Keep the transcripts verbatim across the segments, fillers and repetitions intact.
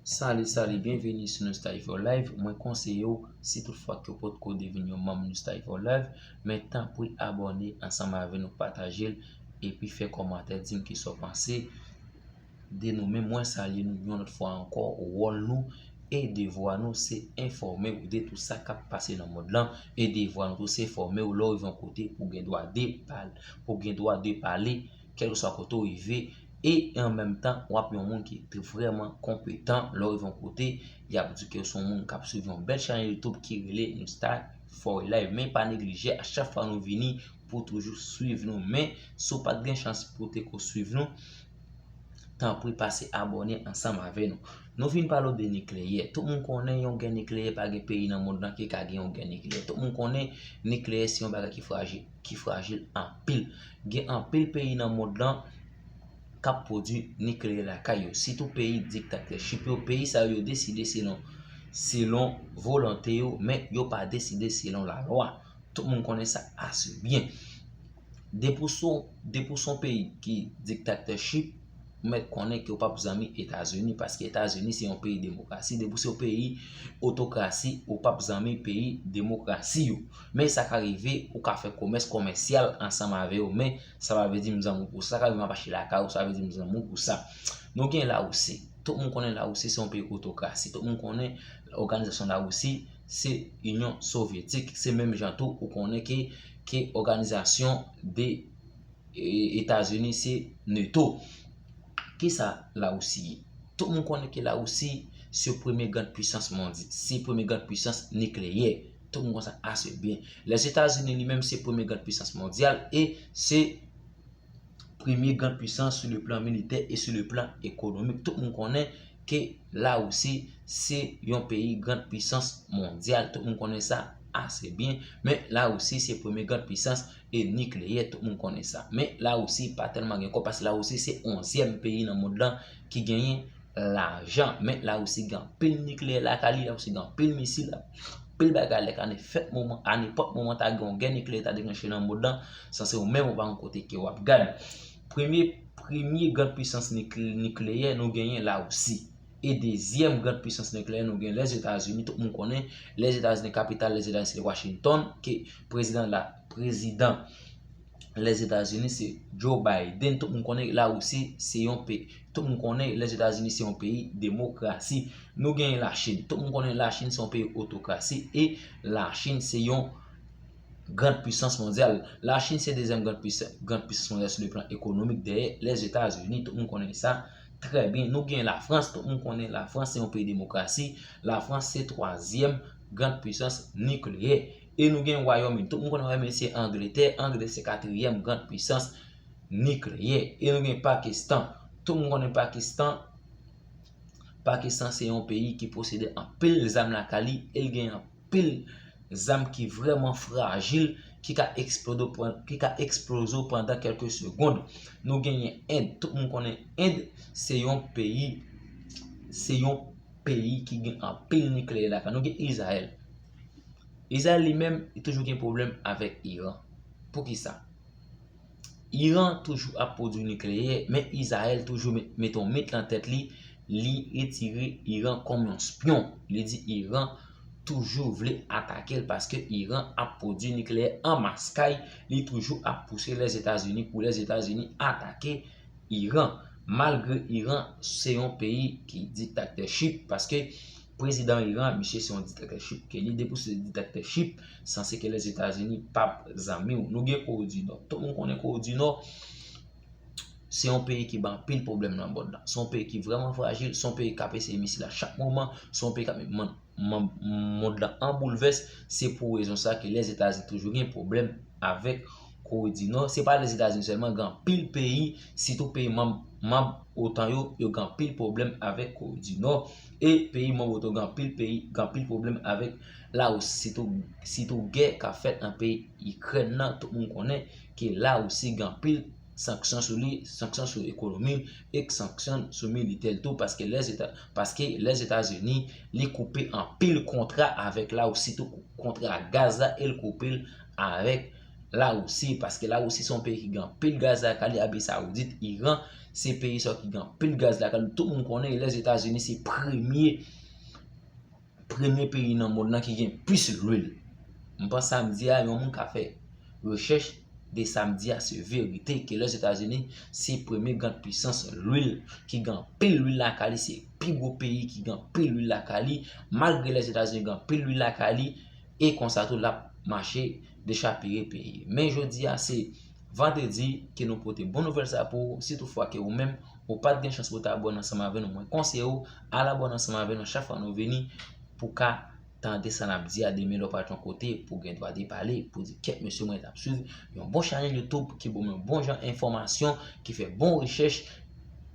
Salut, salut, byenveni sou Nostalgie for Life. Mwen konseye w, si tout fwa ke w potko devni yon manm Nostalgie for Life, men tanpri abòne ansanm avè nou, pataje l, epi fè kòmantè, di m kisa w panse de nou. Men mwen salye nou yon lòt fwa ankò, wòl nou e devwa nou se enfòme w de tout sa k ap pase nan mond lan, e devwa nou tou se fòme w lè w rive yon kote pou w gen dwa de pale, pou w gen dwa de pale, kèlkeswa kote w rive, e an menm tan, w ap yon moun ki te vrèman konpetan lè w rive yon kote, y ap di ke w se yon moun k ap swiv yon bèl chanèl YouTube ki rele Nostalgie for Life. Men pa neglije, a chak fwa nou vini, pou toujou swiv nou. Men, si w pa t gen chans pou te ko swiv nou, tanpri pase abòne ansanm avè nou. Nou vin pale w de nikleyè. Tout moun konnen yon gè nikleyè, pa gen peyi nan mond lan ki ka gen yon gè nikleyè. Tout moun konnen nikleyè se yon bagay ki frajil, ki frajil anpil. Gen anpil peyi nan mond lan k ap pwodui nikleyè lakay yo. Sitou peyi diktatèchip yo. Peyi sa yo, yo deside selon, selon volonte yo, men yo pa deside selon lalwa. Tout moun konnen sa ase byen. Depi w se, depi w se yon peyi ki diktatèchip, ou mèt konnen ke w p ap zanmi Etazini, paske Etazini se yon peyi demokrasi. Depi w se yon peyi otokrasi, ou p ap zanmi peyi demokrasi yo. Men sa ka rive, ou ka fè komès komèsyal ansanm avè yo, men sa pa vle di m zanmi w pou sa. Sa ka rive m ap achte lakay ou, sa vle di m zanmi w pou sa. Nou gen Lawousi. Tout moun konnen Lawousi se yon peyi otokrasi. Tout moun konnen òganizasyon Lawousi se Inyon Sovyetik. Se menm jan tou ou konnen ke, ke òganizasyon de, e, Etazini se NATO. Kisa Lawousi ye? Tout moun konnen ke Lawousi se premye grann pwisans mondi-, se premye grann pwisans nikleyè. Tout moun konn sa ase byen. Lèzetazini li menm se premye grann pwisans mondyal e se premye grann pwisans sou le plan militè e sou le plan ekonomik. Tout moun konnen ke Lawousi se yon peyi grann pwisans mondyal. Tout moun konnen sa ase byen. Men Lawousi se premye grann pwisans e nikleyè. Tout moun konnen sa. Men Lawousi pa tèlman gen kòb paske Lawousi se onzyèm peyi nan mond lan ki genyen lajan. Men Lawousi gen anpil nikleyè lakay li, Lawousi gen anpil misil, anpil bagay. Lè k ane fèt moman, a nenpòt moman, ta gen yon gè nikleyè ta deklanche nan mond lan, sanse ou menm ou pa konn kote ke w ap gad. Premye, premye grann pwisans nik-, nikleyè nou genyen Lawousi. E dezyèm grann pwisans nikleyè nou gen Lèzetazini. Tout moun konnen Lèzetazini, kapital Lèzetazini se Washington, ke prezidan la, prezidan Lèzetazini se Joe Biden. Tout moun konnen Lawousi se yon peyi. Tout moun konnen Lèzetazini se yon peyi demokrasi. Nou genyen Lachin. Tout moun konnen Lachin se yon peyi otokrasi e Lachin se yon grann pwisans mondyal. Lachin se dezyèm grann pwisa-, grann pwisans mondyal sou le plan ekonomik dèyè Lèzetazini. Tout moun konnen sa trè byen. Nou genyen Lafrans. Tout moun konnen Lafrans se yon peyi demokrasi. Lafrans se twazyèm grann pwisans nikleyè. E nou gen Wayòm Ini. Tout moun konnen Wayòm Ini se Angletè. Angletè se katriyèm grann pwisans nikleyè. E nou gen Pakistan. Tout moun konnen Pakistan. Pakistan se yon peyi ki posede anpil zam lakay li e l gen anpil zam ki vrèman frajil, ki ka eksplodo pran-, ki ka eksploze w pandan kèlke segonn. Nou genyen End. Tout moun konnen End se yon peyi, se yon peyi ki gen anpil nikleyè lakay. Nou gen Izrayèl. Izrayèl li menm, li toujou gen pwoblèm avèk Iran. Poukisa? Iran toujou ap pwodui nikleyè, men Izrayèl toujou met, mete yon mit lan tèt li, li retire Iran kòm yon spyon. Li di Iran toujou vle atake l paske Iran ap pwodui nikleyè an mas kay, li toujou ap pouse Lèzetazini pou Lèzetazini atake Iran. Malgre Iran se yon peyi ki diktatèchip, paske prezidan Iran, misye se yon diktatèchip ke li, depi w se diktatèchip, sanse ke Lèzetazini p ap zanmi w. Nou gen Kore di Nò. Tout moun konnen Kore di Nò, se yon peyi ki ban anpil pwoblèm nan mond lan. Se yon peyi ki vrèman frajil, se yon peyi k ap eseye misil a chak moman, se yon peyi k ap met mond, mond, mond lan an boulvès. Se pou rezon sa ke Lèzetazini toujou gen pwoblèm avèk Kore di Nò. Se pa Lèzetazini sèlman, gen anpil peyi, sitou peyi manm, manm otan yo, yo gen anpil pwoblèm avèk Kore di Nò. E peyi manm otan gen anpil peyi, gen anpil pwoblèm avèk Lawousi, sitou, sitou gè k ap fèt nan peyi Ikrèn nan. Tout moun konnen ke Lawousi gen anpil sanksyon sou li, sanksyon sou ekonomi l e sanksyon sou militè l tou, paske Lèzeta-, paske Lèzetazini, li koupe anpil kontra avèk Lawousi, sitou kontra gaz la, e l koupe l avèk Larisi, paske Larisi se yon peyi ki gen anpil gaz lakay li, Arabi Sawoudit, Iran, se peyi sa ki gen anpil gaz lakay li. Tout moun konnen Lèzetazini se premye, premye peyi nan mond lan ki gen plis lwil. M panse sa m di a, yon moun ka fè rechèch de sa m di a, se verite ke Lèzetazini se premye grand pwisans lwil, ki gen anpil lwil lakay li, se pi gwo peyi ki gen anpil lwil lakay li, malgre Lèzetazini gen anpil lwil lakay li, e konsa tou l ap mache dechapire peyi. Men jodi a se vandredi ke nou pote bon nouvèl sa pou ou, si toutfwa ke ou menm ou pa t gen chans pou w te abòne ansanm avè nou, mwen konseye w al abòne ansanm avè nou chak fwa nou vini pou ka tande sa n ap di a demen lè w pa t yon kote pou gen dwa de pale, pou di kèt mesye mwen t ap swiv yon bon chanèl YouTube ki ban mwen bon jan enfòmasyon, ki fè bon rechèch,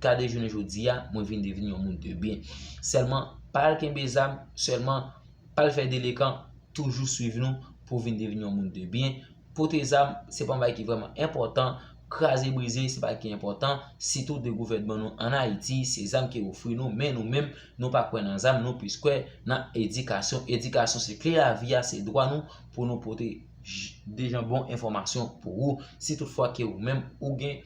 ka de jounen jodi a, mwen vin devni yon moun de byen. Sèlman, pa al kenbe zam, sèlman, pa al fè delekan, toujou swiv nou pou vin devni yon moun de byen. Pote zam, se pa yon bagay ki vrèman enpòtan. Kraze brize, se pa ki enpòtan, sitou de gouvènman nou ann Ayiti, se zam ki ofri nou, men nou menm, nou pa kwè nan zam, nou plis kwè nan edikasyon. Edikasyon se kle lavi a, se dwa nou pou nou pote j- de jan bon enfòmasyon pou ou. Si toutfwa ke ou menm, ou gen,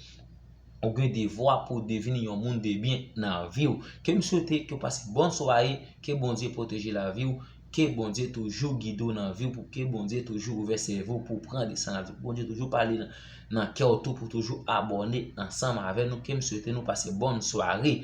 ou gen devwa pou devini yon moun de byen nan vi w. Ke m swete ke w pase bòn sware, ke Bondye pwoteje lavi w, ke Bondye toujou gide w nan vi w, pou ke Bondye toujou ouvè sèvo pou w pran de sa nan vi w, Bondye toujou pale nan, nan kè w tou pou toujou abòne ansanm avè nou, ke m swete nou pase bòn sware.